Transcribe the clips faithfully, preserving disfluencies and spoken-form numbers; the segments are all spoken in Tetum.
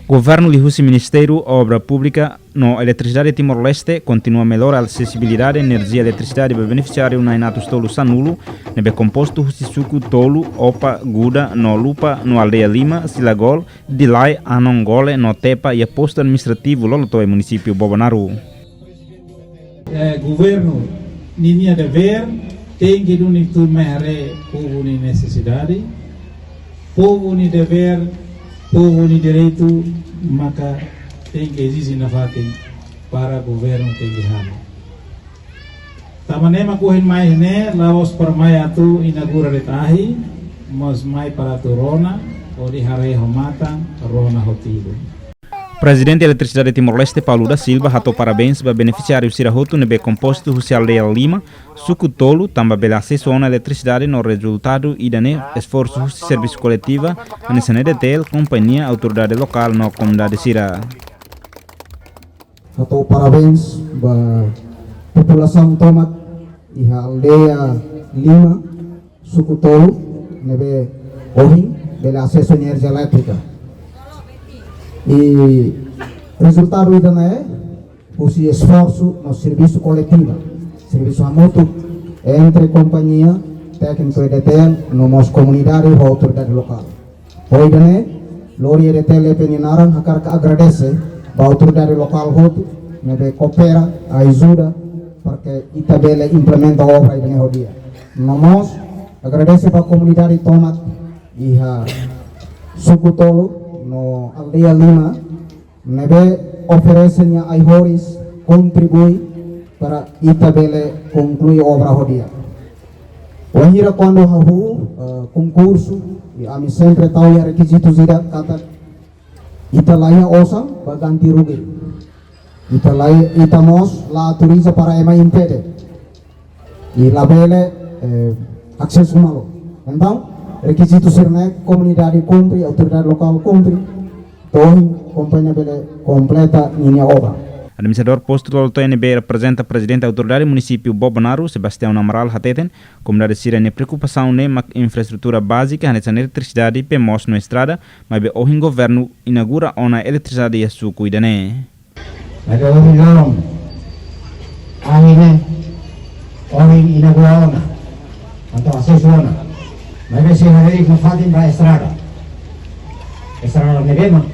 Governu liuhusi Ministériu Obra Públika no Eletrisidade Timor-Leste kontinua mellora asesibilidade enerjia eletrisidade ba benefisiáriu na'in atus tolu sanulu ne'ebé kompostu husi suku tolu, Opa, Guda no Lupa no aldeia lima, Silagol, Dilai, Anongole no Tepa iha postu administrativu Lolotoe, munisípiu Bobonaro. Eh, governu ninia devér tenke duni tuir mai haree povu nia nesesidade, povu nia devér, povu nia direitu, maka tenke ezije nafatin para governu tenke halo. Tanba ne'e mak ohin mai ne'e la'ós para mai atu inaugura de'it ahi, mas mai para atu rona, hodi haree ho matan, rona ho tilun. Prezidente Eletrisidade Timor-Leste, Paulo da Silva, hato'o parabéns ba benefisiáriu sira hotu ne'ebé kompostu husi aldeia lima, suku tolu, tanba bele asesu ona eletrisidade no rezultadu ida-ne'e esforsu husi servisu koletivu, hanesan EDTL, kompañia, autoridade lokál no komunidade sira. Hato'o parabéns ba populasaun tomak iha aldeia lima, suku tolu, ne'ebé ohin bele asesu enerjia elétrika. I rezultadu ida-ne'e husi esforsu no servisu koletivu, servisu hamutuk entre kompañia, tékniku EDTL, no mós komunidade ho autoridade lokál. Ho ida-ne'e, lori EDTL nia penenaran hakarak agradese ba autoridade lokál hotu ne'ebé koopera, ajuda, para ke ita bele implementa obra ida-ne'e ho di'ak. No mós agradese ba komunidade tomak iha suku tolu no aldeia lima, ne'ebé oferese nia ai-horis, kontribui para ita bele konklui obra ho di'ak. Wainhira kuandu hahú, eh, konkursu, i ami sempre tau iha rekizitu ida katak ita la iha osan ba ganti rugi. Ita la i-, ita mós la autoriza para ema impede. I labele, eh, asesu malu. Entaun, rekizitu sira-ne'e komunidade kumpre, autoridade lokál kumpre, to'o ohin kompañia bele kompleta ninia obra. Administradór postu Lolotoe ne'ebé reprezenta prezidente autoridade munisípiu Bobonaro, Sebastião Amaral, hateten, komunidade sira-nia preokupasaun ne'e mak infraestrutura bázika, hanesan eletrisidade, bee moos no estrada, maibé ohin governu inaugura ona eletrisidade iha suku ida-ne'e. Maibé ohin loron, ahi ne'e, ohin inaugura ona, entaun asesu ona. Maibé sei harii nafatin ba estrada. Estrada ne'ebé mak,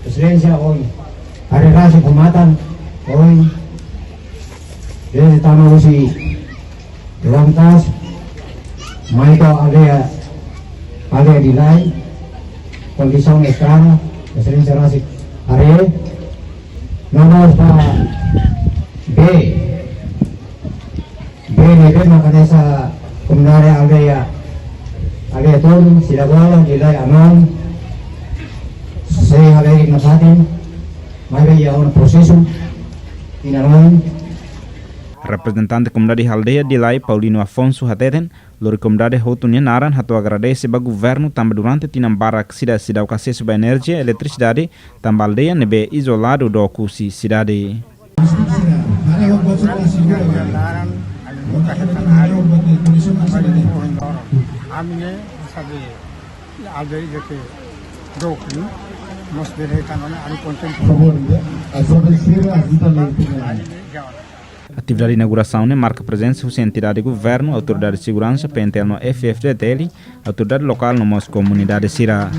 estrada ohin, haree rasik ho matan, ohin, dezde tama husi Longkos, mai to'o aldeia, aldeia Dilai, kondisaun estrada, estrada rasik haree, no mós ba bee, bee ne'ebé mak hanesan komunidade aldeia, aldeia tolu, Silagol, Dilai, Anon, sei harii nafatin, maibé iha ona prosesu, inan oin. Reprezentante komunidade aldeia Dilai, Paulino Afonso, hateten, lori komunidade hotu nia naran hato'o agradese ba governu tanba durante tinan barak sira seidauk asesu ba enerjia eletrisidade, tanba aldeia ne'ebé izoladu dook husi sidade. Ami ne'e sabe aldeia ke dook ni, nos bele kan ona, ami kontente. Favor, ya. Asal sira ajuda lagi. Atividade inaugurasaun ne'e marka prezensa husi entidade governu, autoridade seguransa, P N T L no F F D T L, autoridade lokál no mós komunidade sira.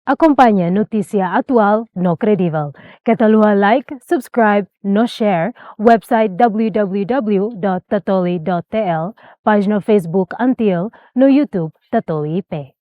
Akompaña notísia atuál no kredivel. Keta haluha like, subscribe no share website w w w dot tatoli dot t l, pájina Facebook ANTIL, no YouTube Tatoli I P.